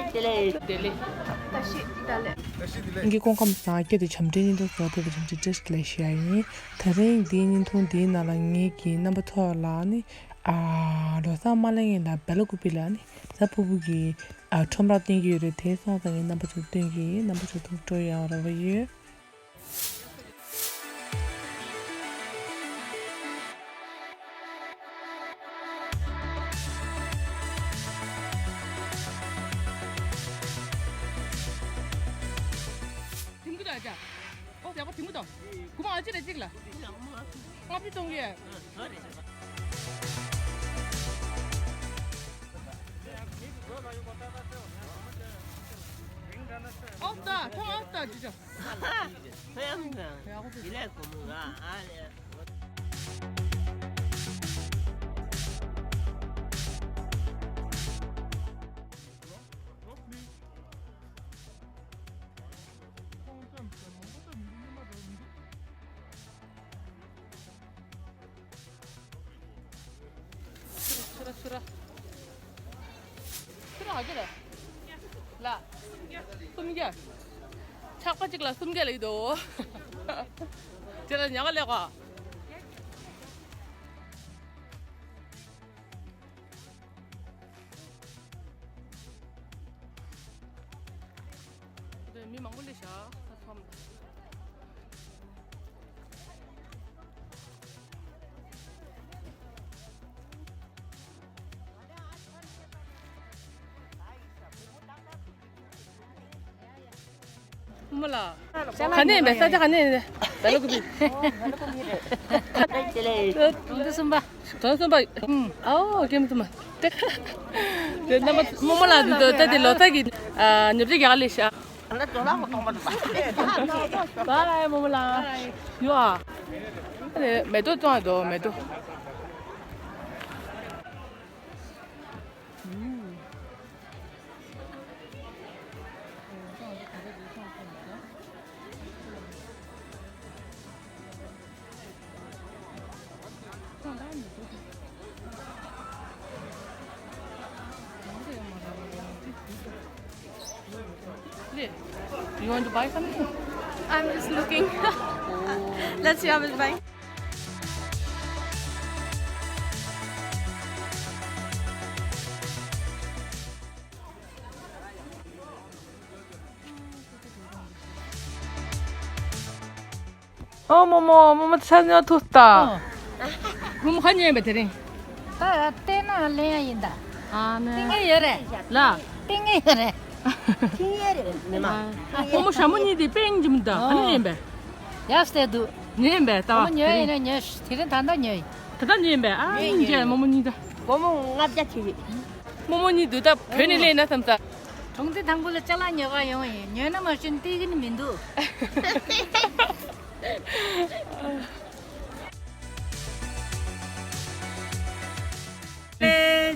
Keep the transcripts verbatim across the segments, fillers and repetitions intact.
བདེ་ལེགས། བདེ་ལེགས། བཀྲ་ཤིས་བདེ་ལེགས། ངའི་སྐུ་ཁམས་བཟང་། སྐྱིད་དེ་བྱམས་སྤྲིན་སྙིང་སྟོབས་སོགས་ཐོབ་པའི་བྱམས་སྤྲིན་བཀྲ་ཤིས་བདེ་ལེགས་ཞུ་ཡ་ཡིན། དེ་རིང་འདིའི་བརྙན་ཐུང་འདིའི་ནང་ལ་ངེད་ཀྱིས་རྣམ་པ་ཚོ་ལ་ནི་ཨ་ལོ་གསར་མ་སླེབས་སྔོན་ལ་སྦེལ་ཀོབ་ལ་ནི་གཟའ་ཕུར་བུ་གི་ཨ་ཁྲོམ་ར་སྟོན་གྱི་ཡོད་རེད། དེ་སོང་ཙང་ངས་རྣམ་པ་ཚོར་སྟོན་གྱི་ཡིན། རྣམ་པ་ཚོ་ཐུགས་སྤྲོ་ཡག་རོགས་པ་ཡོད། དེང་གི་ད་ཅག་ཨོ་ཡག་པོ་དེང་གི་ད། གུ་མ་ཨ་ཅི་རེ་གཅིག་ལ། ལྔ་བཅུ་གཏོང་གི། ཨོ་ད་ཐོང་ཨོ་ད་ཅི་ཅག་ཧོ་ཡང་ད། ཡག་པོ་དེ། དེ་ལས་གོ་མོ་ར་ཨ་ལས། ཚུར་ར་ཚུར་ར། ཚུར་ར་ག་གེ་རེད། ལ། སུམ་བརྒྱ། ཆག་པ་གཅིག་ལ་སུམ་བརྒྱ་ལ་ཡིན་དོ། དེ་ལ་ཉག་ག་ལས་ག་དེ་མི་མང་པོ་སླེབས་ཤག་ས་མཚམས། མོ་ལ། ག་ནས་ཡིན་པས། ས་ཆ་ག་ནས་ཡིན། སྦེལ་ཀོབ། འདི་གསུམ་པ། དོན་གསུམ་པ། ཨོ་ཀེམ་གསུམ་པ། དེ་རྣམ་པ་རྨོ་མོ་ལགས་འདི་ཚོ་ད་དེ་ལོ་གསར་གྱི་ཉོ་ཆ་རྒྱག་ལས་ཤག་བའི་རྨོ་མོ་ལགས། ཡོ་ཨ། མེ་ཏོག་བཙོང་ཡ་འདུག་མེ་ཏོག You want to buy something? I'm just looking. Let's see how much buying. ཨོ་རྨོ་མོ། རྨོ་མོ་ཆ་ཉོ་ཐུབ་ད། རྨོ་མོ་ག་ཉོས་པས་དེ་རིང་། ད་བལྟས་ན་ལེན་ཡ་ཡིན་ད། ཨ་ནི། ཏིང་ངེ་ཡོད་རེད། ལ། ཏིང་ངེ་ཡོད་རེད། ཏིང་ངེ་རེད་མི་མ། རྨོ་མོ་ཞྭ་མོ་གཉིས་དེ་པེང་ཅི་མི་ད་ག་ནས་ལེན་པས། ཡག་སྟེ་འདུག་ཉོས་ཡིན་པས་ད་བ། རྨོ་མོ་ཉོས་ཡིན་ན་ཉོས། དེ་རིང་ད་ལྟ་ཉོས་ཡིན། ད་ལྟ་ཉོས་ཡིན་པས། ཨ་ཉོས་ཉོས་རྨོ་མོ་གཉིས་ད། སྒོར་མོ་ལྔ་བརྒྱ་བྱེད་ཀྱི། རྨོ་མོ་གཉིས་འདུག་ད་བོད་ནས་སླེབས་ན་བསམ་ས། གྲོང་སྡེ་དང་པོ་ལ་ཅ་ལག་ཉོ་ག་ཡོང་ཡིན། ཉོས་ན་མ་ཤེས་ན་སྟེར་གི་ནི་མི་འདུག་ལེ་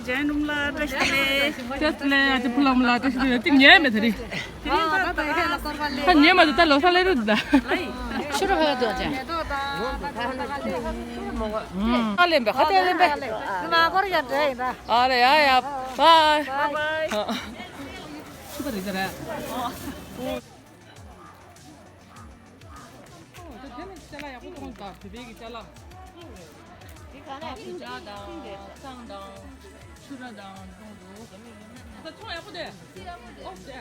ཇན་རུམ་ལ་བཀྲ་ཤིས་བདེ་ལེགས། བཀྲ་ཤིས་བདེ་ལེགས། ཨ་ཅེ་ཕུ་ལམ་ལ་བཀྲ་ཤིས་བདེ་ལེགས། དེ་ཉོས་མེད་དེ་རིང་། ད་ཉོས་མ་འདུག་ད་ལོ་གསར་སླེབས་རེད་ད། ཕྱི་རུ་ཕེབས་འདུག་ཅན། ཁ་ལེན་པས། ཁ་ཏས་ལེན་པས། ང་སྐོར་ཡ་འདྲ་ཡིན་ད། ཨ་རེ་ཡ་ཡ། བའི། བའི། ཕྱུ་པ་རེད་ད་རེད། ཨོ་དེ་ནི་ཅ་ལག་ཡག་པོ་མཐོང་ད། བོད་པའི་གི་ཅ་ལག་དེ་ག་ནས་ཨ་ཅག་དང་བསང་དང་ཕྱུ་ར་དང་མཐོང་འདུག་ད་ཚོང་ཡག་པོ་དེ། ཨོ་དེ། ཨ་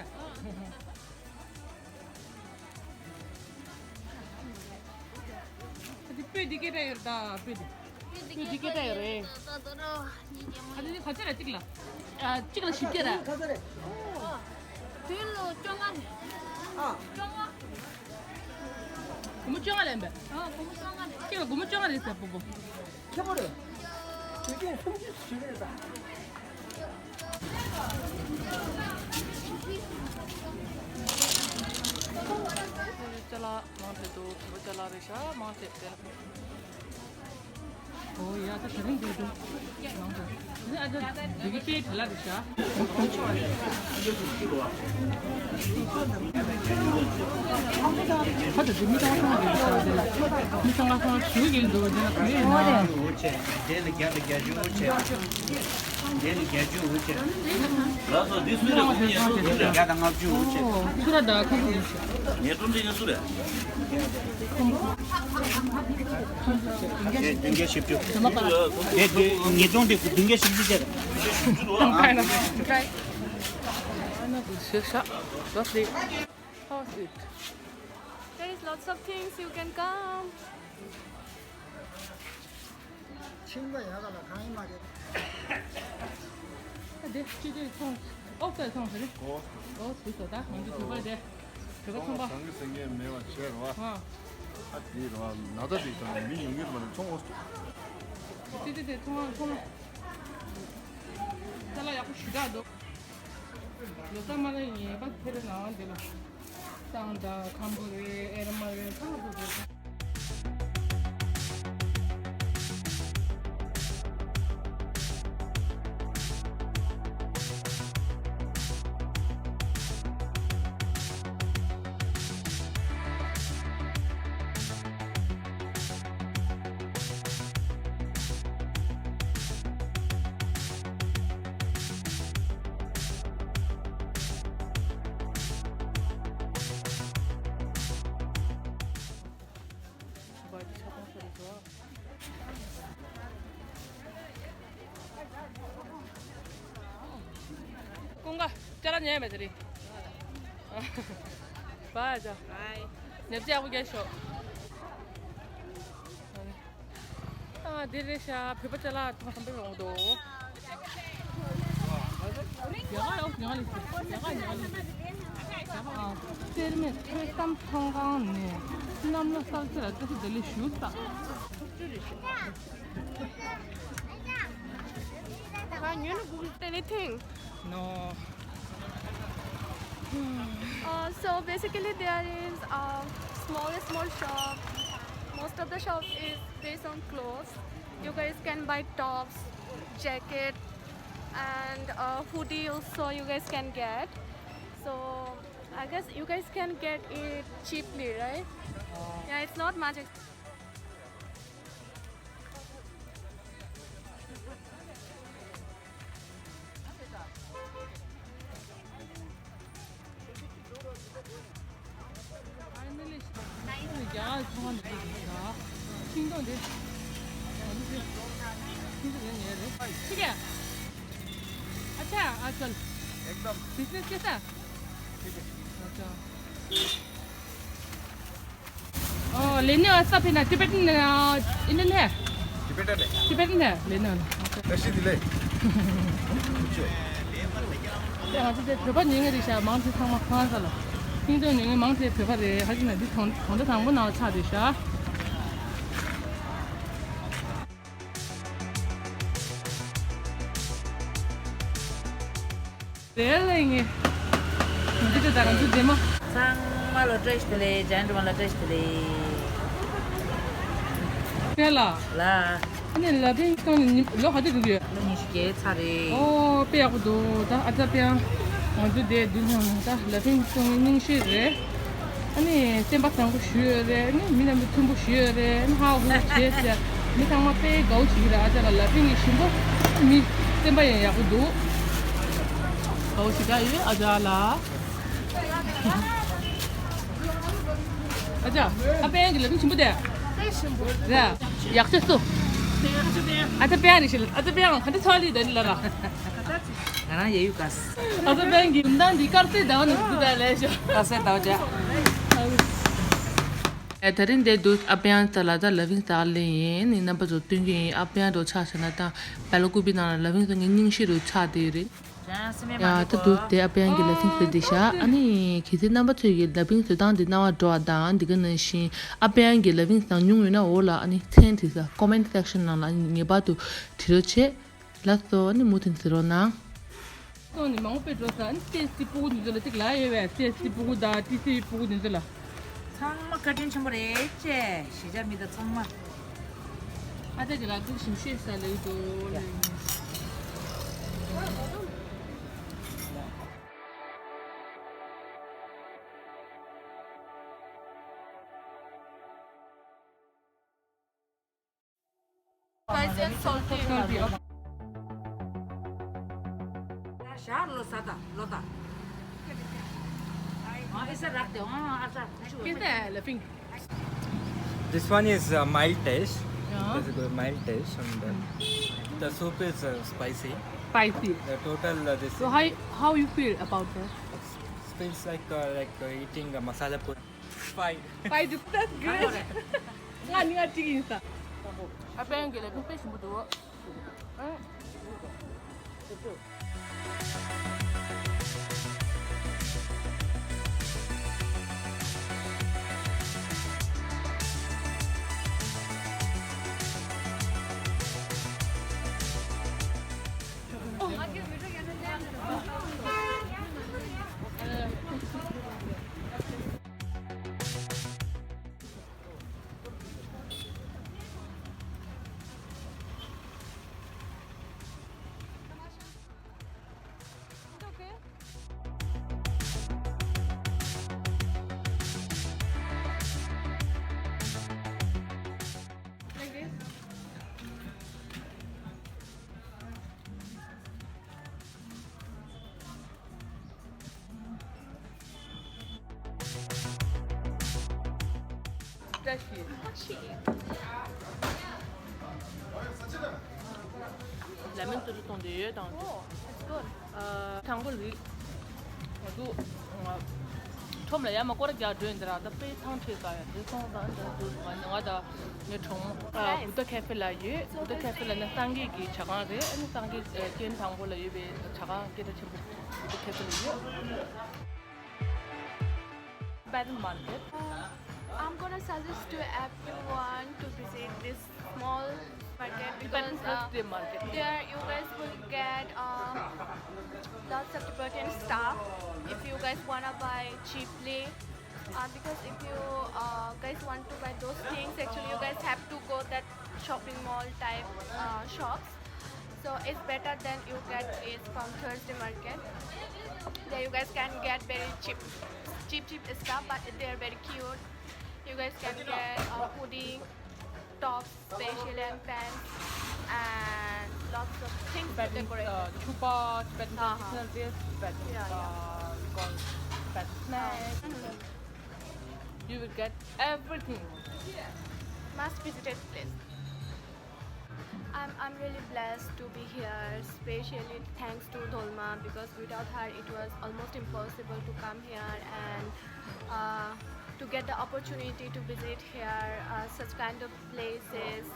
དེ་སྤོས་འདི་སྐད་གྲགས་ཡོད་རེད་ད། སྤོས་འདི། སྤོས་འདི་སྐད་གྲགས་ཡོད་རེད། ཨ་དེ་ནི་ག་ཚོད་རེད་གཅིག་ལ། ཨ་གཅིག་ལ་བཞི་བརྒྱ་རེད། དུས་ལོ་བཅོ་ལྔ་ནས། ཨ། བཅོ་ལྔ། སྒོར་མོ་བཅོ་ལྔ་ལེན་པས། ཨ་སྒོར་མོ་བཅོ་ལྔ་ནས། གཅིག་ལ་སྒོར་མོ་བཅོ་ལྔ་རེད་ཟེར་པོ་པོ། ཁྱད་པར་རེད། དུས་རྒྱུན་སུམ་ཅུ་ཞིག་རེད་ད། ཅ་ལག་མང་དྲགས་འདུག་བོད་པ་ཅ་ལག་རེད་ཤག་མང་དྲགས་དེ། ཨོ་ཡ་ད་དེ་རིང་འདུག་འདུག་མང་དྲགས། དེ་ནི་ཨ་ཅག་འདི་གི་དཔེ་བྲེལ་ལ་རེད་ཤག་ཁ་ད་དེ་མི་ཚང་ཚང་རེད་ཤག་དེ་ལ་མི་ཚང་མ་ཚང་ཞུ་གི་འདུག་དེ་ལ་ག་རེ་ཡིན་ན། བྱས། དེ་ལ་བརྒྱ་དང་བརྒྱད་ཅུ་བྱས། དེ་ལ་བརྒྱད་ཅུ་བྱས། ལགས་སོ། འདི་སུ་རེད། ཁོང་ཉལ་སོང་ཟེར་རེད། བརྒྱ་དང་ལྔ་བཅུ་བྱས། སུ་ར་ད་ཁོང་ཚོ་ཉལ་སོང་འདི་ཉལ་སུ་རེད། དེ་བདུན་བརྒྱ་བཞི་བཅུ། དེ་དེ་ཉིས་སྟོང་དེ་བདུན་བརྒྱ་བཞི་བཅུ་བྱས། There is lots of things, you can come. ཕྱིན་པ་ཡག་ག་ལ་གང་ཡིན་མ་རེད། ཨ་དེ་སྤྱི་སྤྱོད་ཚོང་ཨོ་ཚོད་ཚོང་ཟེར་རེད། ཨོ་དེ་ཚོ་ད་ང་ཚོ་བོད་པ་དེ་བོད་པ་ཚོང་པ། བྱང་གི་སེང་གེ་མེད་པ་བྱས་རོ། ཨ་ཨ་དེ་རོ་ན་ད་དེ་དང་མི་ཉུང་ཉུང་མ་ནས་ཚོང་ཨོ། སྤྱི་སྤྱོད་དེ་ཚོང་ཚོང་ཅ་ལག་ཡག་པོ་ཞེ་དྲག་འདུག་ལོ་གསར་མ་ལ་ངེས་པར་ཕེབས་རོགས་གནང་། འདི་ལ་སང་དང་ཁམ་བུ་རེད། ཨེ་ར་མ་རེད། ཚང་མ་འདུག་ཀུན་དགའ་ཅ་ལག་ཉོས་མེད་དེ་རིང་། བ་ཅ། ཉབ་ཅ་ཡག་པོ་རྒྱག་ཤོག་ཨ་འདི་རེད་ཤག་བོད་པ་ཅ་ལག་ཐོག་ཁམས་པའི་འོང་དོ། ཡ་ག་ཡོ་ཉ་ལི་ཡ་ག་ཉ་ལི། ཨ་གསེར་མེད་ཐོས་བསམ་ཚོང་ཁང་ནས་གནམ་ལོ་གསར་ཚེས་ལ་བཀྲ་ཤིས་བདེ་ལེགས་ཞུ་ས། Anything? No. Uh, so basically there is a small, small shop. Most of the shop is based on clothes. You guys can buy tops, jacket, and a hoodie also you guys can get. So I guess you guys can get it cheaply, right? Yeah, it's not much expensive. Finally, ཤིང་སྡོང་འདི། ཤིང་སྡོང་འདི་ངའི་རེད། ཁྱི་ག་ཨ་ཅག་ཨ་ཅག Business कैसा? ठीक है। अच्छा। ओ, लेने वाला सब है ना, Tibetan, अ, इन्हें है? Tibetan है। Tibetan है, लेने वाला। अच्छा। पैसे दिले। ཡང་ང་ཚོ་དེ་བོད་པ་ཉུང་ངེ་རེད་ཤག་མང་ཆེ་ཚང་མ་ཧྥ་རན་སི་ལ། ཤིང་སྡོང་ཉུང་ངེ་མང་ཆེ་བོད་པ་རེད། ཧ་ཅང་ན་འདི་གྲོང་གྲོང་རྡལ་དང་པོ་ནང་ལ་ཆགས་བསྡད་ཤག་རེད་ལ་ངེ། འདི་ཚོ་ད་ང་ཚོ་རྗེས་མ། ཚང་མ་ལ་བཀྲ་ཤིས་བདེ་ལེགས། ཇན་ཌི་མ་ལ་བཀྲ་ཤིས་བདེ་ལེགས། ལ། ལ། ཨ་ནི་ལ་ཕིང་སོང་ནས་ལོ་ག་ཚོད་འགྲོ་གི་ཡོད། ལོ་ཉི་ཤུ་བརྒྱད་ཚར་རེད། ཨོ་དཔེ་ཡག་པོ་འདུག་ད་ཨ་ཙ་དཔེ་ཡང་ང་ཚོ་དེ་དུས་ཚང་ད་ལ་ཕིང་སོང་ནས་སྙིང་ཤེས་རེད། ཨ་ནི་སེམས་པ་བཟང་པོ་ཞུ་ཡོད་རེད། ཨ་ནི་མི་རྣམས་ཀྱི་མཐུན་པོ་ཞུ་ཡོད་རེད། ཨ་ནི་ཧ་ཧུ་བྱས་ཟེར་མི་ཚང་མ་དཔེ་དགའ་བོ་བྱེད་ཀྱི་རེད། ཨ་ཅག་ལ་ལ་ཕིང་གི་ཞིམ་པོ་མི་སེམས་པ་ཡང་ཡག་པོ་འདུག་དགའ་བོ་ཞེ་དྲག་ཡོད་ཨ་ཅག་ལ། ཨ་ཅག་ཨ་པན་གྱི་ལ་ཕིང་ཞིམ་པོ་དེ་དཔེ་ཞིམ་པོ་རེད། ཡག་ཤོས་སུ་ཨ་ཅག་པན་རེད་ཤི། ཨ་ཅག་པན་ག་འདྲ་ཚོགས་ལི་དེ་ལ་ར། ང་རང་ཡ་ཡུ་ག་ས། ཨ་ཙི་པན་གྱི་ཡུམ་ཐང་འདི་དཀར་ཟས་ཟླ་བ་ནས་བཟོས་ད་ལས་ཤོག་དཀར་ཟས་ཟླ་བ་བྱ། ཨེ་དེ་རིང་འདིར་འདུག་ཨ་པན་ཚོ་ལ་ད་ལ་ཕིང་ཟ་ག་ལེན་ཡིན་ནི་རྣམ་པ་ཚོ་སྟོན་གྱི་ཡིན། ཨ་པན་འགྲོ་ཆ་བྱས་ན་ད་བེ་ལ་ཀུ་པི་ནང་ལ་ལ་ཕིང་ཚོ་ངའི་སྙིང་ཤེས་རུ་ཆགས་བསྡད་ཡོད་རེད། ཡ་ད་འདུག་དེ་ཨ་པན་གྱི་ལ་ཕིང་བཟོས་བསྡད་ཤག་ཨ་ནི་གལ་སྲིད་རྣམ་པ་ཚོས་ཀྱི་ལ་ཕིང་བཟོ་སྟངས་འདི་སྣང་བ་འགྲོ་བ་དང་འདི་ག་ནང་བཞིན་ཨ་པན་གྱི་ལ་ཕིང་བཟོ་མྱོང་ཡོད་ན་འོ་ལ་ཨ་ནི་མཚན་བྲིས་ས་comment section ནང་ལ་ངེས་པར་དུ་བྲིས་རོགས་བྱེད། ལགས་སོ། ཨ་ནི་མུ་མཐུད་ཟེར་རོགས་གནང་། སོང་ནི་མང་པོ་དཔེ་འགྲོ་ས་ཨ་ནི་སི་ཨེས་སི་སྤུ་གུ་འདི་ཚོ་ལ་ཅིག་ལ་ཡོད་པས་སི་ཨེས་སི་སྤུ་གུ་དང་ཏི་སི་སྤུ་གུ་འདི་ཚོ་ལ། ཚང་མ་བཀའ་དྲིན་ཆེན་པོ་རེད་ཅེས་གཞིས་ཆགས་མི་དང་ཚང་མ། ཨ་ཅག་གི་ལ་ཕུག་ཞིམ་ཤོས་ས་ལེགས་འགྲོ་ལེ། Guys, Salty. Salty, okay. ཞག་ལོ་ས་ད་ལོ་ད། ཨ་ཨི་ས་རག་དེ་ཨ་ཨ་ས་ཁུ་ཤུ། This one is uh, mild taste. Yeah. This is a mild taste, and uh, the soup is uh, spicy. Spicy. The total uh, this. So how how you feel about that? It feels like uh, like uh, eating a masala puri. Fine. Fine, that's great. ང་ནི་ང་ཅིག་ཡིན་ས། ཨ་པན་གི་ལ་ཕིང་པེ་ཞིམ་པོ་འདུག་བཀྲ་ཤིས། ལ་མིན་ཏུ་རུ་གཏོང་དེ་ཡོད་དང་། ཨོ། It's good. ཨ། དང་པོ་རེད། ང་ཚོ་ཁྲོམ་ལ་ཡར་མར་སྐོར་ར་རྒྱག་འགྲོ་ཡིན་དེ་ར། ད་དཔེ་ཐང་ཆད་ཀ་ཡ་དེ་སོང་ཙང་ད་དུ་ང་ང་ད་ངའི་གྲོགས་མོ་ཨ་བུདྡྷ་ཁེ་ཧྥེ་ལ་ཡོད། བུདྡྷ་ཁེ་ཧྥེ་ལ་ནི་སངས་རྒྱས་ཀྱི་ཇ་ཁང་རེད། ཨ་ནི་སངས་རྒྱས་ཀྱི་རྐྱེན་དང་པོ་ལ་ཡོད་པའི་ཇ་ཁང་སྐད་གྲགས་ཆེན་པོ་བུདྡྷ་ཁེ་ཧྥེ་ལ་ཡོད། Tibetan market. Uh, I'm gonna suggest to everyone to visit this small market because Tibetan uh, Thursday market. There you guys will get uh, lots of Tibetan stuff if you guys wanna buy cheaply. Uh, because if you uh, guys want to buy those things, actually you guys have to go that shopping mall type uh, shops. So it's better than you get it from Thursday market. There you guys can get very cheap, cheap, cheap stuff, but they're very cute. You guys can get a hoodie, tops, special and pants, and lots of things to Tibetan decorate. Uh, chupa, Tibetan uh-huh. Traditional dress, Tibetan yeah, yeah. Uh, we call Tibetan snacks. Mm-hmm. You will get everything. Must visited place. I'm, I'm really blessed to be here, especially thanks to Dolma, because without her it was almost impossible to come here and uh, to get the opportunity to visit here, uh, such kind of places.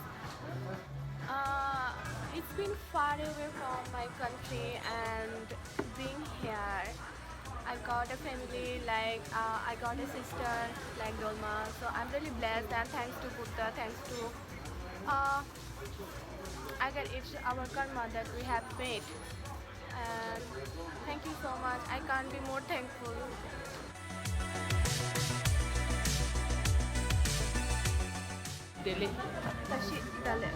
Uh, it's been far away from my country and being here, I got a family, like uh, I got a sister like Dolma. So I'm really blessed and thanks to Buddha, thanks to uh, I guess it's our karma that we have made. And thank you so much. I can't be more thankful. Delhi. Tashi, Delhi.